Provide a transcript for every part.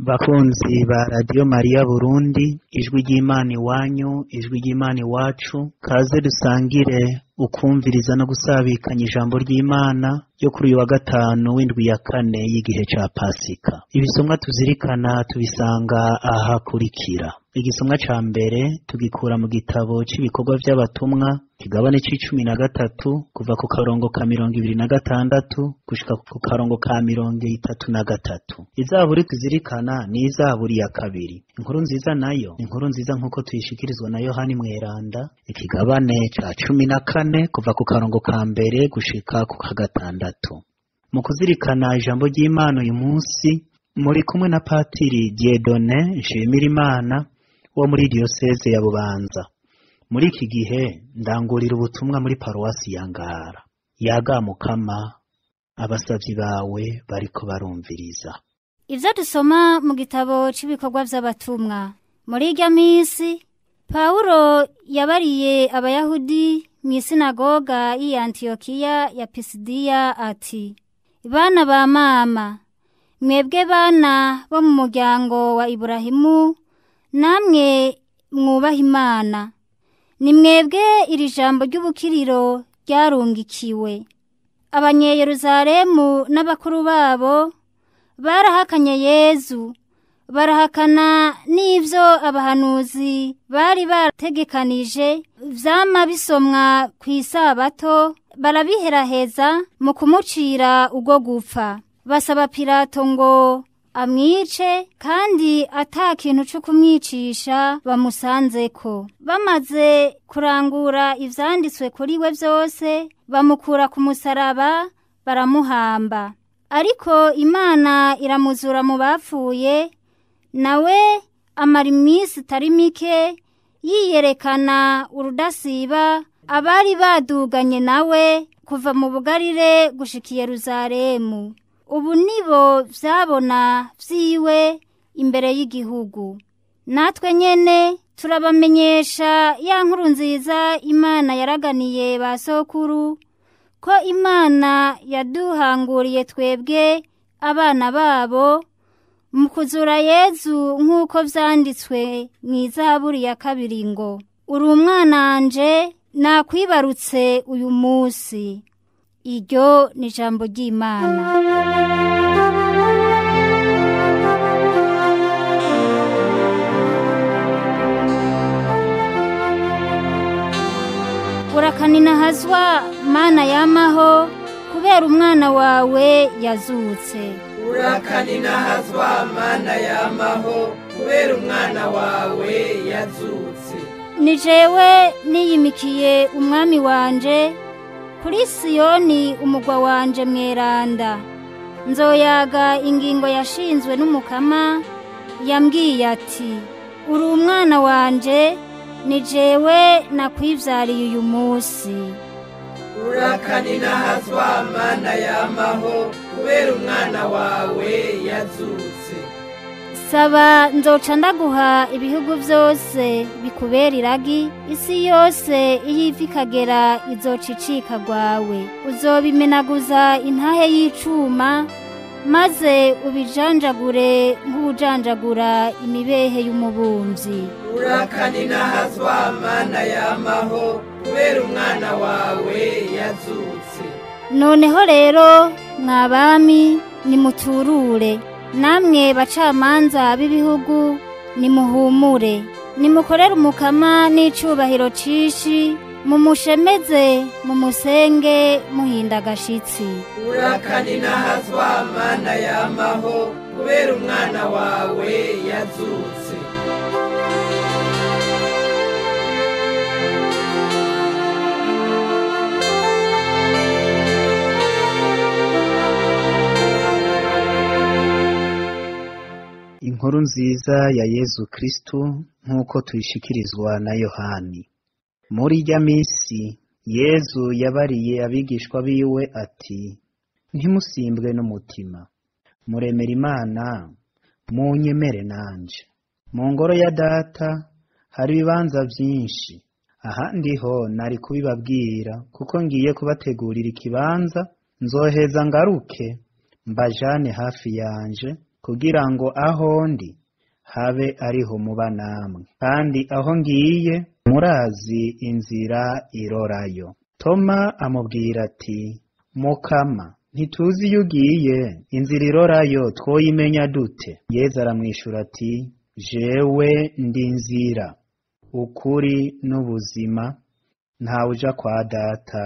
Bakunzi ba Radiyo Mariya Burundi, ijwi ry'Imana iwanyu, ijwi ry'Imana iwacu, kaze dusangire ukumviriza no gusabikanya ijambo ry'Imana ryo kuri uyu wa gatanu w'indwi ya kane y'igihe ca Pasika. Ibisomwa tuzirikana tubisanga ahakurikira. Igisomwa ca mbere tugikura mu gitabo c'ibikorwa vy'abatumwa, kigabane c'13 kuva ku karongo ka 26 gushika ku karongo ka 33. Izaburi tuzirikana ni izaburi ya kabiri. Inkuru nziza nayo, inkuru nziza nkuko tuyishikirizwa na Yohani Mweranda, ikigabane ca 14 kuva ku karongo ka mbere gushika ku ka gatandatu. Mu kuzirikana ijambo ry'Imana uyu munsi muri kumwe na Patiri Dieudonné Nshimirimana wo muri diyoseze ya Bubanza. Muri iki gihe ndangurira ubutumwa muri paruwasi ya Ngara. Yaga Mukama, abasavyi bawe bariko barumviriza. Ivyo dusoma mu gitabo c'ibikorwa vy'abatumwa. Muri irya misi, Pawulo yabariye Abayahudi mw'isinagoga y'i Antiyokiya ya Pisidiya ati: Bana ba mama, mwebwe bana bo mu muryango wa Iburahimu, namwe mwubaha Imana, ni mwebwe iri jambo ry'ubukiriro ryarungikiwe. Abanyeyerusalemu n'abakuru babo barahakanye Yezu, barahakana n'ivyo abahanuzi bari barategekanije vyama bisomwa kw'isabato, barabiheraheza mu kumucira urwo gupfa. Basaba Pilato ngo amwice, kandi ata kintu co kumwicisha bamusanzeko. Bamaze kurangura ivyanditswe kuri we vyose, bamukura ku musaraba baramuhamba. Ariko Imana iramuzura mu bapfuye, nawe amara iminsi itari mike yiyerekana urudasiba abari baduganye nawe kuva mu Bugarire gushika i Yeruzalemu. Ubu nibo vyabona vyiwe imbere y'igihugu. Natwe nyene turabamenyesha ya nkuru nziza Imana yaraganiye ba sokuru, ko Imana yaduhanguriye twebwe abana babo mu kuzura Yezu nk'uko vyanditswe mw'izaburi ya kabiri ngo: Uri umwananje, nakwibarutse uyu munsi. Iryo ni ijambo ry'Imana. Urakaninahazwa Mana yamaho, kubera umwana wawe yazutse. Urakaninahazwa Mana yamaho, kubera umwana wawe yazutse. Ni jewe niyimikiye umwami wanje kuri Siyoni, umugwa wanje mweranda. Nzoyaga ingingo yashinzwe n'Umukama, yambwiye ati: Uri umwana wanje, ni jewe nakwivyariye uyu munsi. Urakaninahazwa Mana yamaho, kubera umwana wawe yazutse. Saba nzoca ndaguha ibihugu vyose bikubera iragi, isi yose iyo iva ikagera izoca icika rwawe. Uzobimenaguza intahe y'icuma, maze ubijanjagure nk'ubujanjagura imibehe y'umubumvyi. Urakaninahazwa Mana yamaho, kubera umwana wawe yazutse. Noneho rero mwa bami, nimuturure, namwe bacamanza b'ibihugu, nimuhumure, nimukorere Umukama n'icubahiro cishi, mumushemeze, mumusenge muhinda agashitsi. Urakaninahazwa Mana yamaho, kubera umwana wawe yazutse. Inkuru nziza ya Yezu Kristu nkuko tuyishikirizwa na Yohani. Muri irya misi Yezu yabariye abigishwa biwe ati: Ntimusimbwe n'umutima, muremera Imana, munyemere nanje. Mu ngoro ya Data hari ibibanza vyinshi, ahandi ho nari kubibabwira, kuko ngiye kubategurira ikibanza. Nzoheza ngaruke mbajane hafi yanje, kugira ngo aho ndi habe ariho muba namwe, kandi aho ngiye murazi inzira irorayo. Toma amubwira ati: Mukama, ntituzi iyo ugiye, inzira irorayo twoyimenya dute? Yezu aramwishura ati: Jewe ndi inzira, ukuri n'ubuzima, ntawuja kwa Data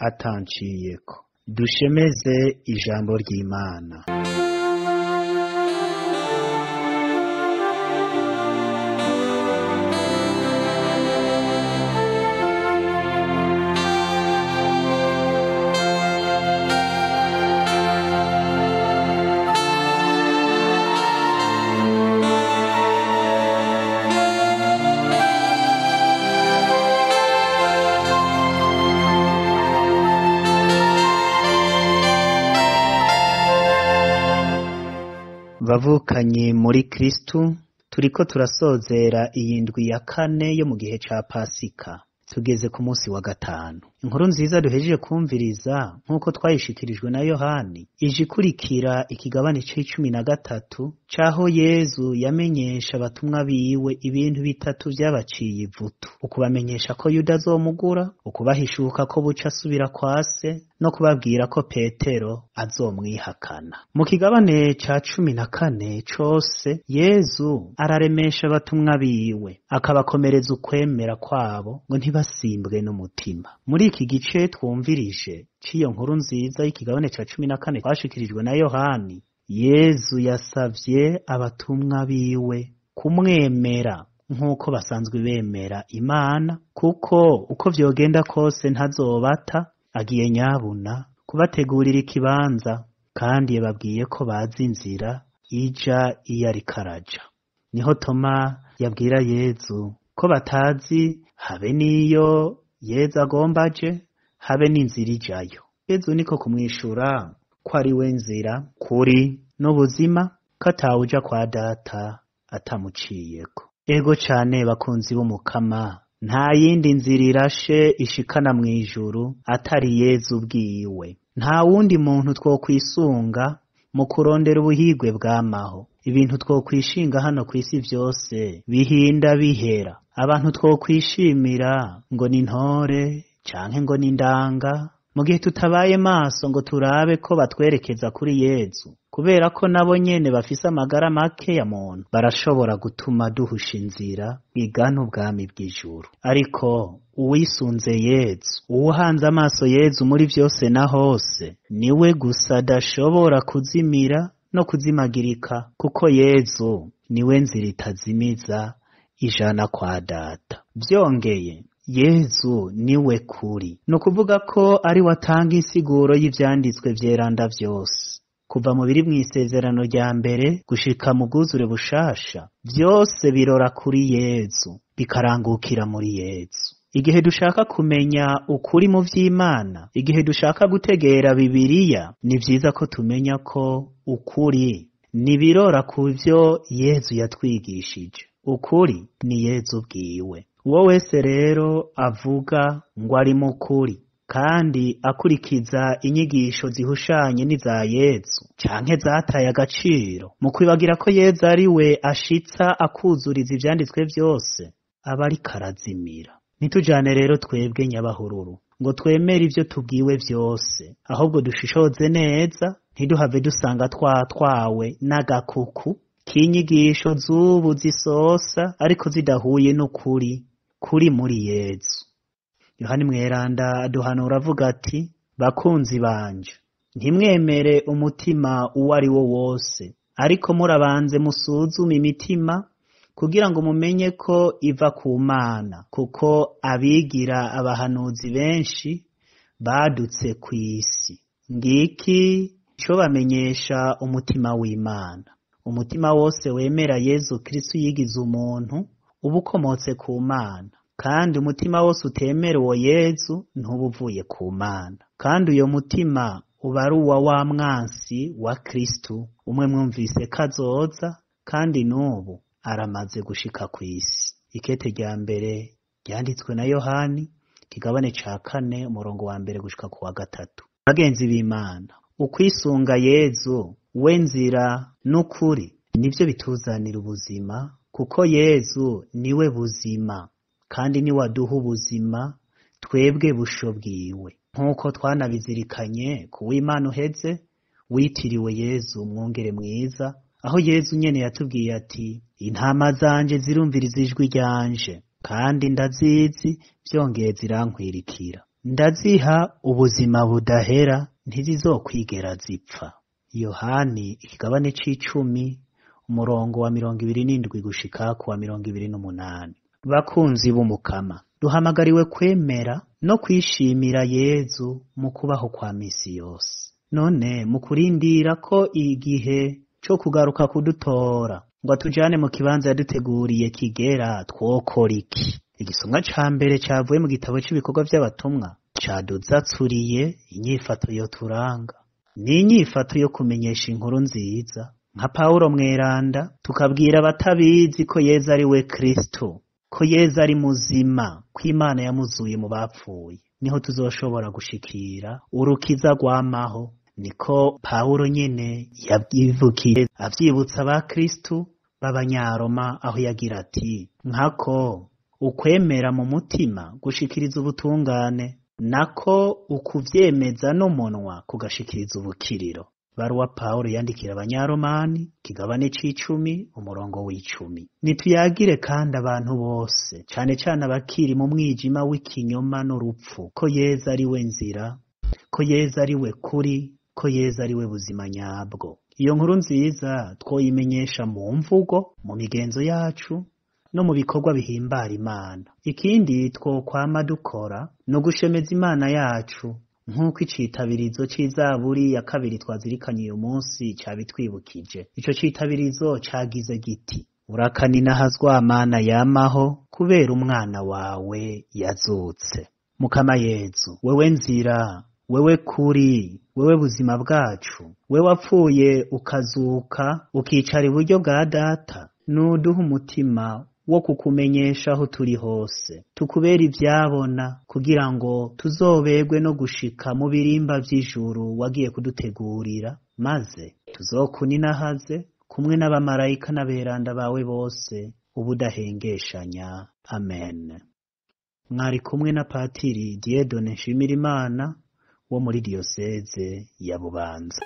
atanciyeko. Dushemeze ijambo ry'Imana. Bavukanye muri Kristu, turiko turasozera iyi ndwi ya kane yo mu gihe ca Pasika. Tugeze ku munsi wa gatanu. Inkuru nziza duhejeje kumviriza nk'uko twayishikirijwe na Yohani, ije ikurikira ikigabane c'icumi na gatatu c'aho Yezu yamenyesha abatumwa biwe ibintu bitatu vyabaciye ivutu: ukubamenyesha ko Yuda azomugura, ukubahishuka ko buca asubira kwa se, no kubabwira ko Petero azomwihakana. Mu kigabane ca 14 cose, Yezu araremesha abatumwa biwe, akabakomereza ukwemera kwabo ngo ntibasimbwe n'umutima. Muri iki gice twumvirije c'iyo nkuru nziza y'ikigabane ca 14 twashikirijwe na Yohani, Yezu yasavye abatumwa biwe kumwemera nk'uko basanzwe bemera Imana, kuko uko vyogenda kose ntazobata, agiye nyabuna kubategurira ikibanza, kandi yababwiye ko bazi inzira ija iyo ariko araja. Niho Toma yabwira Yezu ko batazi habe n'iyo Yezu agomba aje, habe n'inzira ijayo. Yezu niko kumwishura ko ari we nzira, kuri n'ubuzima, ko atawuja kwa Data atamuciyeko. Ego cane bakunzi b'Umukama, nta yindi nzira irashe ishikana mw'ijuru atari Yezu ubwiwe. Nta wundi muntu twokwisunga mu kurondera ubuhigwe bw'amaho. Ibintu twokwishinga hano kw'isi vyose bihinda bihera. Abantu twokwishimira ngo ni ntore canke ngo ni ndanga, mu gihe tutabaye maso ngo turabe ko batwerekeza kuri Yezu, kubera ko nabo nyene bafise amagara make ya muntu, barashobora gutuma duhusha inzira igana ubwami bw'ijuru. Ariko uwisunze Yezu, uwuhanze amaso Yezu muri vyose na hose, niwe gusa adashobora kuzimira no kuzimagirika, kuko Yezu niwe nzira itazimiza ijana kwa Data. Vyongeye, Yezu niwe kuri. Ni ukuvuga ko ari we atanga insiguro y'ivyanditswe vyeranda vyose, kuva mu biri mw'isezerano rya mbere gushika mu bwuzure bushasha, vyose birora kuri Yezu, bikarangukira muri Yezu. Igihe dushaka kumenya ukuri mu vy'Imana, igihe dushaka gutegera Bibiliya, ni vyiza ko tumenya ko ukuri ni birora ku vyo Yezu yatwigishije. Ukuri ni Yezu ubwiwe. Uwo wese rero avuga ngo ari mu kuri, kandi akurikiza inyigisho zihushanye n'iza Yezu canke zataye agaciro, mu kwibagira ko Yezu ari we ashitsa akuzuriza ivyanditswe vyose, aba ariko arazimira. Ntitujane rero twebwe nyabahururu ngo twemere ivyo tubwiwe vyose, ahubwo dushishoze neza, ntiduhave dusanga twatwawe n'agakuku k'inyigisho z'ubu zisosa ariko zidahuye n'ukuri kuri muri Yezu. Yohani Mweranda aduhanura avuga ati: bakunzi banje, ntimwemere umutima uwo ari wo wose, ariko murabanze musuzume imitima kugira ngo mumenye ko iva ku Mana, kuko abigira abahanuzi benshi badutse kw'isi. Ngiki ico bamenyesha umutima w'Imana. Umutima wose wemera Yezu Kristu yigize umuntu uba ukomotse ku Mana, kandi umutima wose utemera uwo Yezu ntuba uvuye ku Mana. Kandi uyo mutima uba ari uwa wa mwansi wa Kristu, umwe mwumvise ko azoza, kandi n'ubu aramaze gushika kw'isi. Ikete rya mbere ryanditswe na Yohani, kigabane ca 4 umurongo wa 1 gushika ku wa 3. Bagenzi b'Imana, ukwisunga Yezu we nzira n'ukuri, nivyo bituzanira ubuzima, kuko Yezu niwe buzima kandi niwe aduha ubuzima twebwe busho bwiwe. Nk'uko twanabizirikanye ku w'Imana uheze witiriwe Yezu umwungere mwiza, aho Yezu nyene yatubwiye ati: intama zanje zirumviriza ijwi ryanje, kandi ndazizi, vyongeye zirankwirikira. Ndaziha ubuzima budahera, ntizizokwigera zipfa. Yohani ikigabane c'icumi, umurongo wa 27 gushika ku wa 28. Bakunzi b'Umukama, duhamagariwe kwemera no kwishimira Yezu mu kubaho kwa misi yose. None mu kurindira ko igihe co kugaruka kudutora ngo atujane mu kibanza yaduteguriye kigera, twokora iki? Igisomwa ca mbere cavuye mu gitabo c'ibikorwa vy'abatumwa caduzatsuriye inyifato yoturanga. Ni inyifato yo kumenyesha inkuru nziza nka Pawulo mweranda, tukabwira abatabizi ko Yezu ari we Kristo, ko Yezu ari muzima, ko Imana yamuzuye mu bapfuye. Niho tuzoshobora gushikira urukiza rwamaho. Niko Pawulo nyene yabyivukiye avyibutsa abakristu b'abanyaroma, aho yagira ati: nkako ukwemera mu mutima gushikiriza ubutungane, nako ukuvyemeza n'umunwa kugashikiriza ubukiriro. Baruwa Pawulo yandikira abanyaromani, kigabane c'icumi, umurongo w'icumi. Nituyagire kandi abantu bose, cane cane abakiri mu mwijima w'ikinyoma n'urupfu, ko Yezu ari we nzira, ko Yezu ari we kuri, ko Yezu ari we buzima nyabwo. Iyo nkuru nziza twoyimenyesha mu mvugo, mu migenzo yacu no mu bikorwa bihimbara Imana. Ikindi twokwama dukora no gushemeza Imana yacu, nk'uko icitabirizo c'izaburi ya kabiri twazirikanye uyu munsi cabitwibukije. Ico citabirizo cagize giti: urakaninahazwa Mana yamaho, kubera umwana wawe yazutse. Mukama Yezu, wewe nzira, wewe kuri, wewe buzima bwacu, wewe wapfuye ukazuka ukicara iburyo bwa Data, nuduha umutima wo kukumenyesha aho turi hose, tukubera ivyabona, kugira ngo tuzoberwe no gushika mu birimba vy'ijuru wagiye kudutegurira, maze tuzokuninahaze kumwe n'abamarayika n'aberanda bawe bose ubudahengeshanya. Amen. Mwari kumwe na Patiri Dieudonne Nshimirimana wo muri diyoseze ya Bubanza.